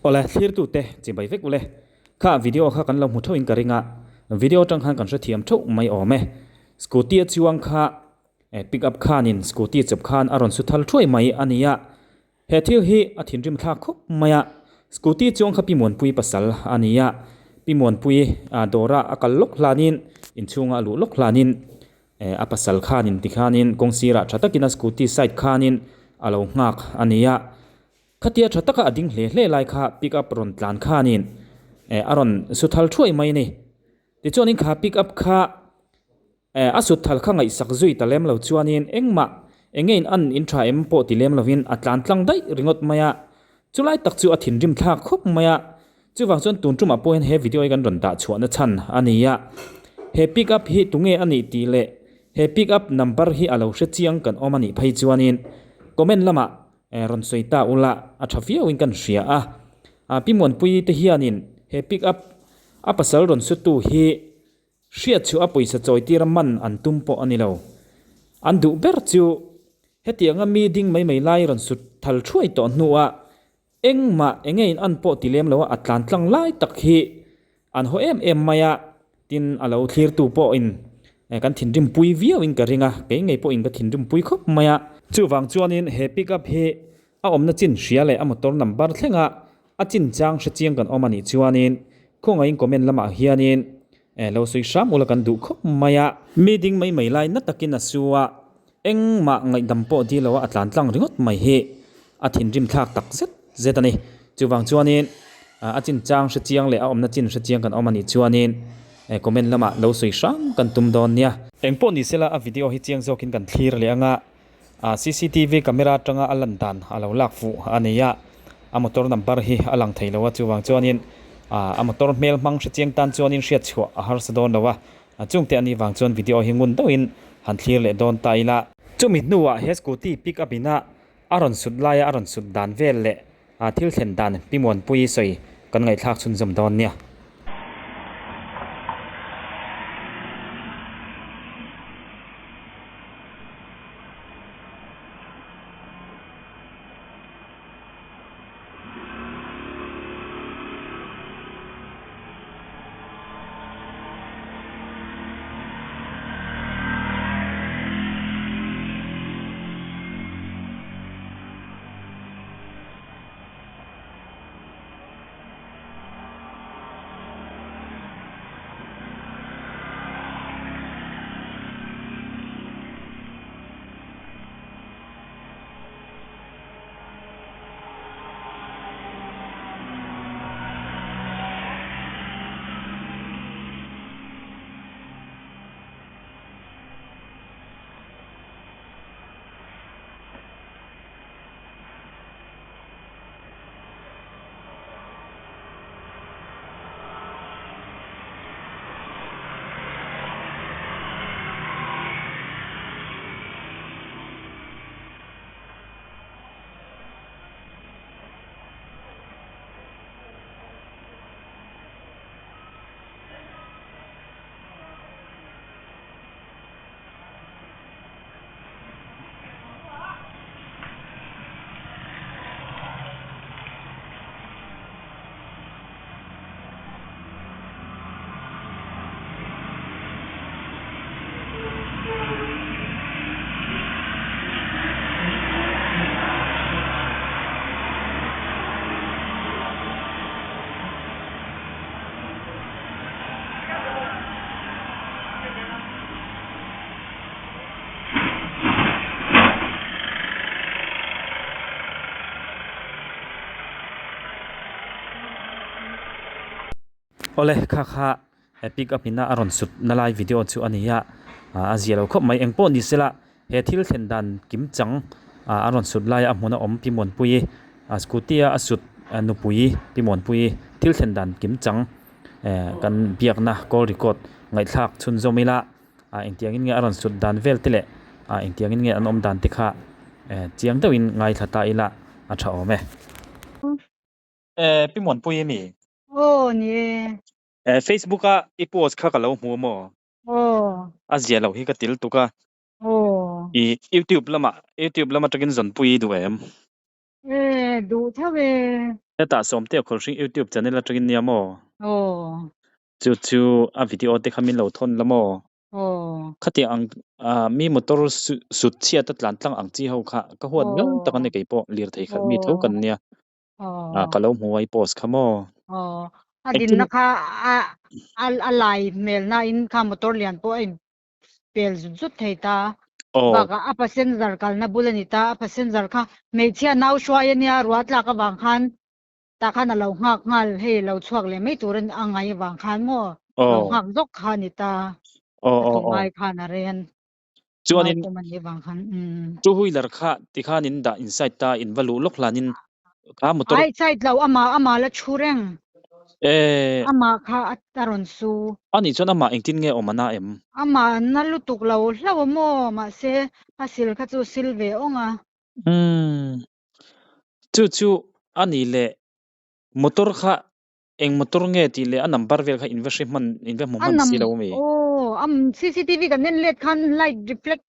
Awle, thlirtute chibai vek ule. Kha video kha kan lo hmu theuhin ka ring a, video atang khan kan hrethiam theuh mai awm e. Scooty a chuang kha pick up khanin scooty chawp khan a rawn su thal thuai mai a ni a. He thil hi a thinrim thlak khawp mai a, scooty chuang kha Pi Muanpui pasal a ni a, Pi Muanpui dawra a kal lawk hlanin inchhunga a luh lawk hlanin a pasal khanin tikhanin kawng sirah tha takin a scooty side khanin a lo nghak a ni a. Khatia tha taka a ding hle hle lai kha pick up rawn tlan khanin a rawn su thal thuai mai a ni. Tichuanin kha pick up kha a sut thal kha ngaihsak zui ta lem lo chuanin engmah enge in an in tha em pawh ti lem lovin a tlan tlang daih ringawt mai a. Chulai tak chu a thinrim thlak khawp mai a. Chuvang chuan tun tumah pawh hian he video hi kan rawn dah chhuahna chhan a ni a. He pick up hi tunge a nih tih leh he pick up number hi a lo hre chiang kan awm a nih phei chuanin comment lamah Rawn sawi ta ula a tha viauin kan hria a. Pi Muanpui te hianin he pick up a pasal rawn sutu hi hriat chu a pawisa chawi tira man an tum pawh a ni lo. An duh ber chu hetianga mi ding mai mai lai rawn sut thal thuai tawh hnuah engmah enge in an pawh ti lem lo a, a tlan tlang lai tak hi An haw em em mai a, tin a lo thlirtu pawhin kan thinrim pui viauin ka ring a, kei ngei pawhin ka thinrim pui khawp mai a. Chuvang chuanin he pick up hi a awmna chin hria leh a motor number thlenga a chin chang hre chiang kan awm a nih chuanin khawngaihin comment lamah hianin lo sawi hram ula kan duh khawp mai a. Mi ding mai mai lai na takin a su a, Engmah ngaihdam pawh dil lo a a tlan tlang ringawt mai hi a thinrim thlak tak zet zet a ni. Chuvang chuanin a chinchang hre chiang leh a awmna chin hre chiang kan awm a nih chuanin comment lamah lo sawi hram kan tum dawn nia. Engpawh ni sela a video hi chiang zawkin kan thlir leh anga cctv camera atanga a lan dan a lo lak fuh a ni a, a motor number hi a lang thei lo a chuvang chuanin a motor hmel hmang hre chiang tan chuanin hriat chhuah a harsa dawn lo a. A chungte a nih vang chuan video hi ngun deuhin han thlir leh dawn ta ila. Chumi hnuah he scooty pick up ina a rawn sut laia a rawn sut dan vel leh thil thlen dan Pi Muanpuii sawi kan ngaihthlak chhunzawm dawn nia. Awle kha kha pick up ina a rawn sut na lai video chu a ni a a zia lo khawp mai engpawh ni sela he thil thlen dan kim chang a rawn sut laia a hmun a awm Pi Muanpuii scooty a a sut nupui Pi Muanpuii thil thlen dan kim chang kan biakna call record ngaihthlak chhunzawm ila engtiangin nge a rawn sut dan vel te leh engtiangin nge an awm dan te kha chiang deuhin ngaithla ta ila a tha awm e. Pi Muanpuii a mi? Aw ni e. Facebook a i post kha ka lo hmu maw? Aw. A zia lo hi ka til tuk a. Aw. I YouTube lamah YouTube lam atangin zawnpui i duh em? E, duh tho e. Hetah Sawmtea Khawlhring YouTube channel atangin nia maw? Aw. Chu chu a video te kha min lo thawn la maw? Aw. Khatiang ang mi motor sut chhiat a tlan tlang ang chi ho kha ka huat ngam tak a ni kei pawh lirthei khalh mi tho kan nia. Ka lo hmu a i post kha maw? Aw. A Engtin dinna kha a a lai hmel na in kha motor lian pawh a in pel zut zut thei ta. Aw. Bakah a passenger kalna bul a ni ta, a passenger kha hmeichhia nau hruai a nia ruah tlak avang khan tah khan a lo nghak nghal hei lo chhuak leh mai tur a ngai avang khan maw lo Aw. nghak zawk kha a ni ta. Aw A aw tum aw. ai khan a ren. Chuanin Nau pawm a nih avang khan umm. Two wheeler kha tikhan in dah inside ta in va luh lawk hlanin kha motor Ai side lo amah amah la thu reng. Eh. Amah kha a rawn su. Anih chuan amah engtin nge awm a na em? Amah na lutuk lo hlauh a maw mahse a sil kha chu sil ve awng a. Umm. Chu chu a nih leh motor kha Eng motor nge tih leh a number vel kha in va hre hman, in va hmu A hman nam, si lo ami? aw, am cctv kan en let khan light reflect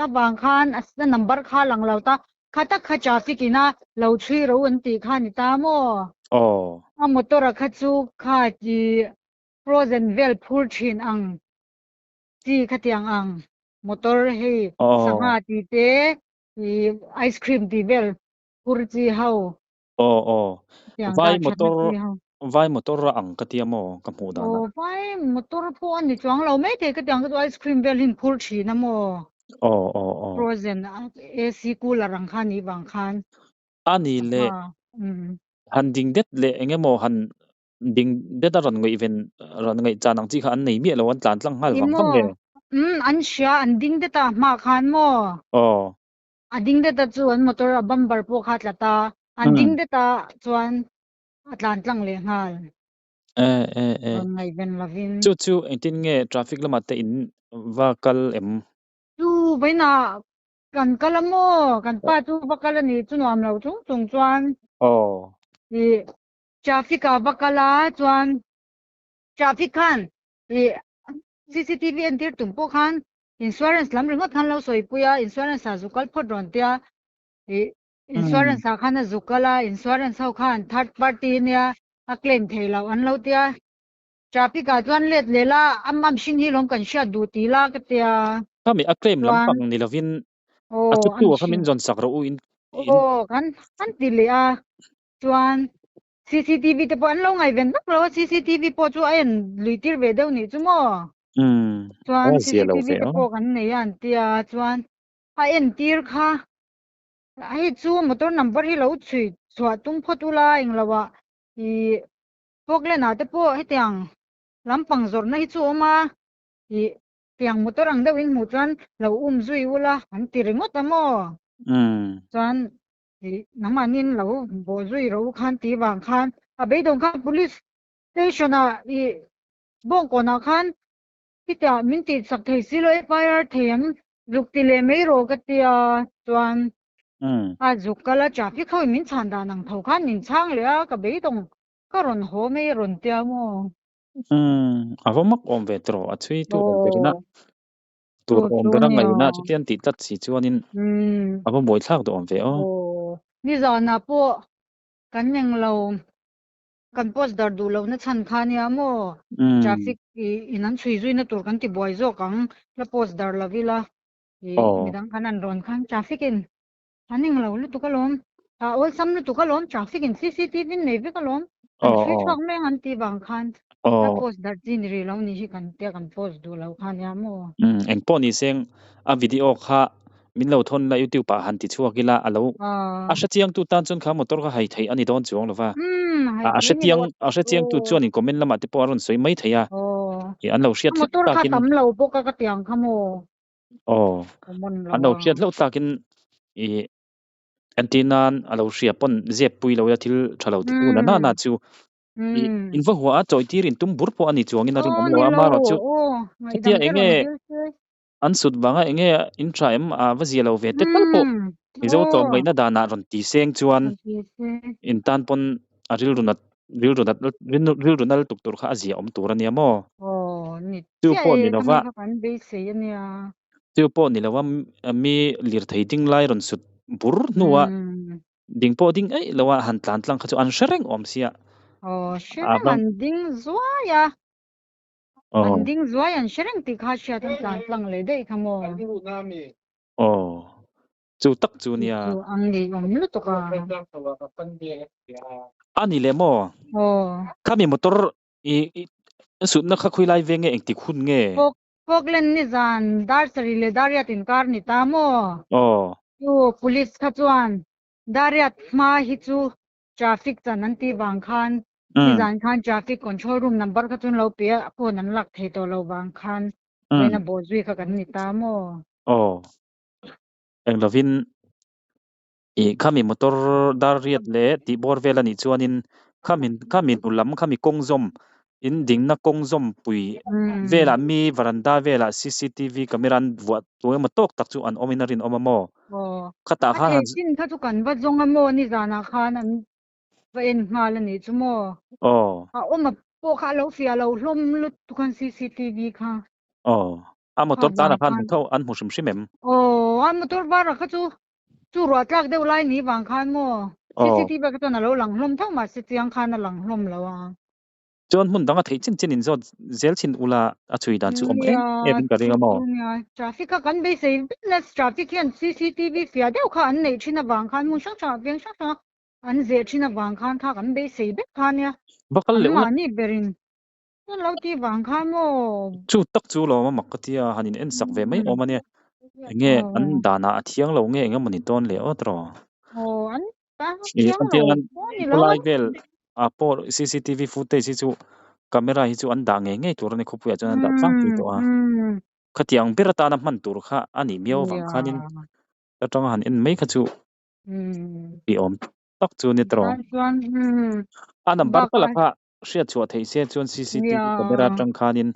avang khan a number kha a lang lo ta, kha tak kha traffic ina lo chhui ro an tih kha a ni ta maw? Aw. A motor a kha chu kha chi frozen vel phur thin ang chi khatiang ang motor hei Aw. sangha tih te ih ice cream tih vel phur chi ho. Aw aw. Tiang Vai dah that na motor chi ho. vai motor a ang ka tia maw ka hmuh dan a. Aw vai motor pawh a ni chuang lo mai thei ka tiang ka chu ice cream vel hi an phur thin a maw. Aw aw aw. Frozen AC cooler ang kha nih vang khan. A ni leh Umm. han ding det leh eng emaw han ding det a rawn ngaih ven rawn ngaih chan ang chi kha an nei miah lo an tlan tlang nghal I vang vang maw? ve. Umm an hria an ding det a hma khan maw? Aw. A ding det a chu an motor a bumper pawh kha a tla ta, an ding det a chuan a tlan tlang leh nghal. E e e. Rawn ngaihven lovin. Chu chu engtin nge traffic lamah te in va kal em? Chu vawiinah kan kal a maw? Kan pa chu va kal a ni chu nuam lo chung chung chuan. Aw. Ih traffic ah va kal a chuan traffic khan ih cctv entir tum pawh khan Insurance lam ringawt khan lo sawipui a, insurance ah zuk kal phawt rawn tia, ih insurance ah khan a zuk kal a, insurance ho khan third party nia a claim thei loh an lo tia, traffic ah chuan let leh la, a mam hring hi lawm kan hriat duh ti la ka tia. Khami a claim Chuan lampang ni lovin a aw chutu an ah kha min hring zawn sak rawh u in in. Aw kan an ti leh a, chuan Cctv te pawh an lo ngaihven vak lo a, cctv pawh chu a en lui tir ve deuh nih chu maw? Umm, Chuan a zia lo cctv ve te aw. pawh kan nei a an tia, chuan a en tir kha hei chu motor number hi lo chhui chhuah tum phawt ula englo ah ih Falkland ah te pawh hetiang lampang zawrhna hi chu a awm a, ih tiang motor ang deuh in hmuh chuan lo um zui ula an ti ringawt a maw? Umm. Chuan Ih nangmahniin lo bawh zui ro khan tih vang khan a beidawng khan police station ah ih bawngkawnah khan khitiah min tih chak thei si lo FIR thei ang zuk ti leh mai rawh ka tia chuan a zuk kal a traffic ho in min chhan dan ang tho khan min chhang leh a ka beidawng ka rawn haw mai a rawn tia maw. Umm a va mak awm ve tawh a chhui tu awm ber ina Chu tur awm chu ber a nia. ngaihna chutiang tih tlat si chuanin Umm. a va buaithlak duh awm ve aw. Aw. Nizanah pawh kan englo kan post dar duh lohna chhan kha nia maw? Umm. Traffic in an chhui zuina tur kan ti buai zawk ang la post dar lo ila ih Aw. midang khan an rawn khan traffic in an englo lutuk alawm a awlsam lutuk alawm traffic in cctv in nei vek alawm an Aw chhui aw. chhuak mai ang an tih vang khan la Aw. post dar chi ni rih lo ni hi kan tia kan post duh lo kha nia maw? Umm engpawh ni seng a video kha min lo thawn la youtube ah han ti chhuak ila a lo a Aw. hre chiang tu tan chuan kha motor kha hai theih a ni dawn chuang lo va. Umm hai A theih hre ni lo chiang a a hre chiang tu aw. chuan in comment lamah te pawh a rawn sawi mai thei a Aw. ih an lo hriat A hlauh motor kha takin tam lo bawk a ka tiang kha maw? Aw. Common lo An lo a. hriat hlauh takin ih entir nan a lo hria pawn zep pui lo ila thil tha lo ti tu na na na chu ih in va huah a chawi tir in tum bur pawh a ni chuangin a Aw rinawm lo ni a, lo amaherawhchu aw chutia ngaihdam te eng rawn nge dil se. an sut vanga eng nge in tha em a va zia lo ve te tal pawh Mizo tlawm Aw. ngaihna danah rawn ti seng chuan Rawn ti se. in tan pawn a rilru nat rilru nat rilru nal tuk tur kha a zia awm tur a nia maw? Aw ni Chu chiah pawh e ni khami lova kha kan beisei a nia. Chu pawh ni lova mi lirthei ding lai rawn sut bur hnua Ding pawh ding eih lo a, han tlan tlang kha chu an hre reng awm sia. Aw, hre reng an ding zuai a. An ding zuai an hre reng tih kha hriat an tlan tlang leh daih kha maw? Aw, chu tak chu nia. Chu ang ngei awm lutuk a. A ni leh maw? Aw. Khami motor i sutna kha khawi lai ve nge engtik hun nge? Falkland nizan dar sarih leh dar riat inkar ni ta maw? Aw. Chu police kha chuan dar riat hma hi chu traffic chan an tih vang khan nizan khan traffic control room number kha chu an lo pe a, phone an lak thei tawh lo vang khan vawiin a bawhzui kha kan ni ta maw? Aw. Eng lovin Ih khami motor dar riat leh tih bawr vel a nih chuanin khami khami hnu lam khami kawng zawm in dingna kawng zawm pui velah mi varanda velah cctv camera an vuah tu emaw tawk tak chu an awmin a rinawm a maw? Aw, Khatah a khan thei chin kha chu kan va zawng a maw nizanah khan an va en nghal a nih chu maw? Aw. A awm a pawh kha a lo fiah lo hlawm lutuk khan cctv kha. Aw, a motor tanah khan hmu tho an hmu hrim hrim em? Aw, a motor varah kha chu Chu ruah tlak deuh lai ni vang khan maw cctv kha chuan a lo lang hlawm tho mahse chiang khan a lang hlawm lo a. Chuan hmun danga theih chin chin in zawt zel chin ula a chhui dan chu awm em em in ka ring a maw? Nia, traffic kha kan beisei business traffic hian cctv fiah deuh kha an neih thin avang khan hmun hrang hrangah veng hrang hranga an zeh thin avang khan kha kan beisei vek kha nia. Va kal leh ula. Anmahni berin Chuan lo tih vang kha maw? Chu tak chu lawm a mak ka tia, han in en sak ve mai awm a nia. Enge an danah a thiang lo nge eng emawni dawn leh awt rawh. Aw, an tan a thiang lo pawh a ni lo. Khawlai vel ah pawh cctv footage hi chu camera hi chu an dah ngei ngei tur a ni, khawpuiah chuan an dah tlangpui tawh a. Khatiang ber atana hman tur kha a nih miau avang khanin atanga han en mai kha chu tih awm tak chu a ni tawh. A number tal a kha Hriat chhuah theih se chuan cctv camera atang khanin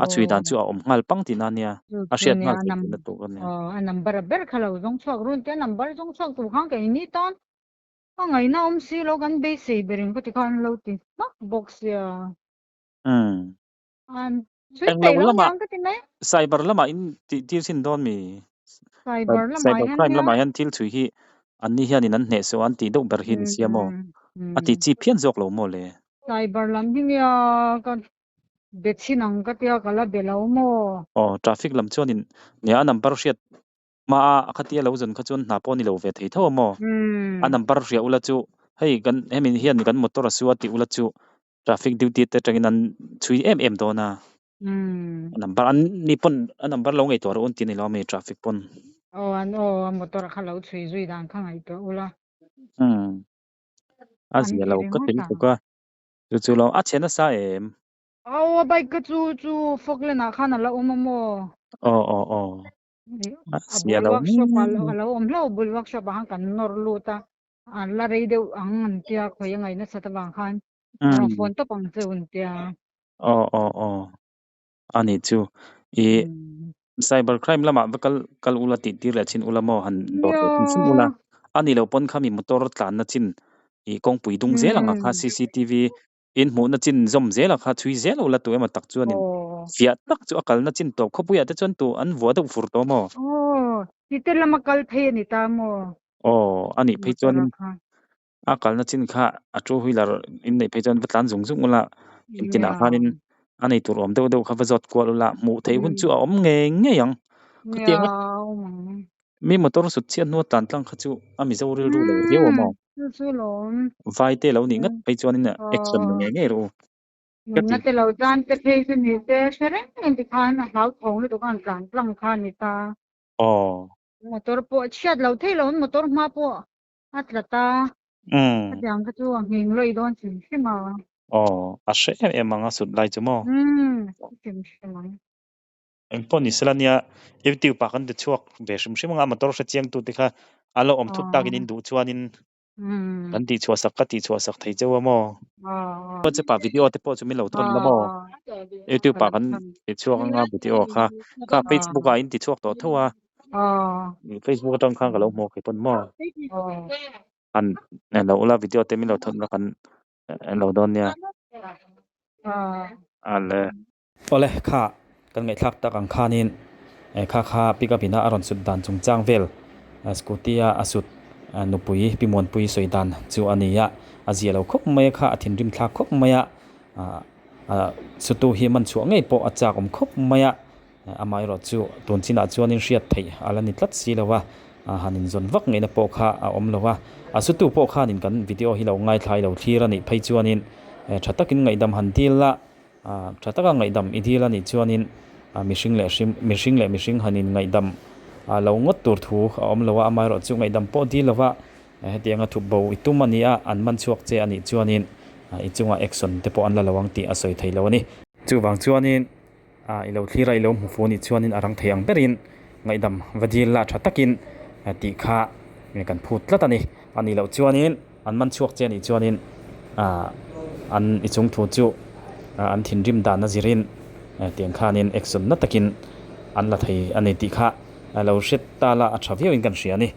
a chhui dan chu a awm nghal pang tihna a nia, a hriat nghal theih tihna tur a nia. Aw, a number a ber kha lo zawng chhuak run te, a number zawng chhuak tur khan keini tan a ngaihna awm si lo, kan beisei ber in khawti khan an lo ti hmak bawk sia. Umm. An chhui peih lo aniang ka ti mai. Cyber lamah in tih tir chin dawn mi? Cyber lamah Cyber hian crime nia. lamah hian thil chhui hi anni hianin an hneh suh a an tih deuh ber hi ni sia maw? A tih chi phian zawk lo maw le? Cyber lam hi nia ka be chhin ang ka tia ka la be lo maw? Aw traffic lam chuanin nia a number hriat hmaa a khatia lo zawn kha chuan hna pawh a ni lo ve thei tho a maw? A number hria ula chu hei kan hemi hian kan motor a su a tih ula chu Traffic duty te atangin an chhui em em dawn a. A number an ni pawn a number lo ngaihtuah rawh un tih a ni lo a mi traffic pawn. Aw an aw a motor kha lo chhui zui dan kha ngaihtuah ula. Umm a zia lo ka ti lutuk a chu chu lo a chhe nasa em. Aw a bike kha chu chu Falkland ah khan a la awm a maw. Aw aw aw a A zia bul lo workshop ah a lo awm hlauh bul workshop ah khan kan nawr lut a. An la rei deuh ang an tia khawi a ngaih nasat avang khan a rawn phone tawp ang che un tia. Aw aw aw a nih chu i cyber crime lamah va kal kal ula tih tir leh chin ula maw han dawr leh chin chin ula a nih loh pawn khami motor tlanna chin i kawngpui dung zel ang a kha cctv in hmuhna chin zawm zel a kha chhui zel ula tu emaw tak chuanin fiah tak chu a kalna chin tawp khawpuiah te chuan tu an vuah deuh fur tawh maw. Aw tite lama kal phei a ni ta maw. Aw, a nih phei chuanin a kalna chin kha a two wheeler in neih phei chuan va tlan zung zung ula, intinah khanin a nei tur awm deuh deuh kha va zawt kual ula, hmuh theih hun chu a awm ngei ngei ang. Khatiang a mi motor sut chhiat hnua tlan tlang kha chu a Mizo rilru lo riau awm aw. Vai te lo nih ngat phei chuanin action la ngei ngei rawh u. Nunna te lo tan te phei chu ni te hre reng reng tikhan a hlauthawng lutuk a an tlan tlang kha a ni ta. Aw. Motor pawh a chhiat lo thei lo an motor hma pawh a tla ta. Khatiang kha chu a nghing lawih dawn hrim hrim a. Aw, a hre em em ang a sut lai chu maw? Umm, hrim hrim ang. Engpawh ni sela nia, YouTube ah kan ti chhuak ve hrim hrim ang a, motor hre chiang tu te kha a lo awm thut takin in duh chuanin kan tih chhuah sak ka tih chhuah sak thei cheu a maw? WhatsApp ah video te pawh chu min lo thawn la maw? YouTube ah kan ti chhuak anga video kha kha Facebook ah in ti chhuak tawh tho a Facebook atang khan ka lo hmuh kei pawn maw? Han en lo ula video te min lo thawn la kan en lo dawn nia. Ale. Awle kha kan ngaihthlak tak ang khanin kha kha pick up ina a rawn sut dan chungchang vel scooty a a sut. Nupui Pi Muanpui sawi dan chu a ni a, a zia lo khawp mai a kha, a thinrim thlak khawp mai a, sutu hi man chhuah ngei pawh a chak awm khawp mai a, amaherawh chu tun chinah chuanin hriat theih a la ni tlat si lo a, han inzawn vak ngaihna pawh kha a awm lo a, a sutu pawh khanin kan video hi lo ngaithlai lo thlir a nih phei chuanin tha takin ngaihdam han dil a. Tha taka ngaihdam i dil a nih chuanin mihring leh hrim mihring leh mihring han in ngaihdam lo ngawt tur thu a awm lo a, amaherawh chu ngaihdam pawh dil lova hetianga thup bo i tum a ni a, an man chhuak che a nih chuanin i chungah action te pawh an la lo ang tih a sawi thei lo a ni. Chuvang chuanin i lo thlir a, i lo hmu fu nih chuanin a rang thei ang berin ngaihdam va dil la tha takin tih kha kan phut tlat a ni. A nih loh chuanin an man chhuak che a nih chuanin aah an i chung thu chu an thinrim dan a zirin tiang khanin action na takin an la thei a ni tih kha lo hre ta la a tha viauin kan hria a ni.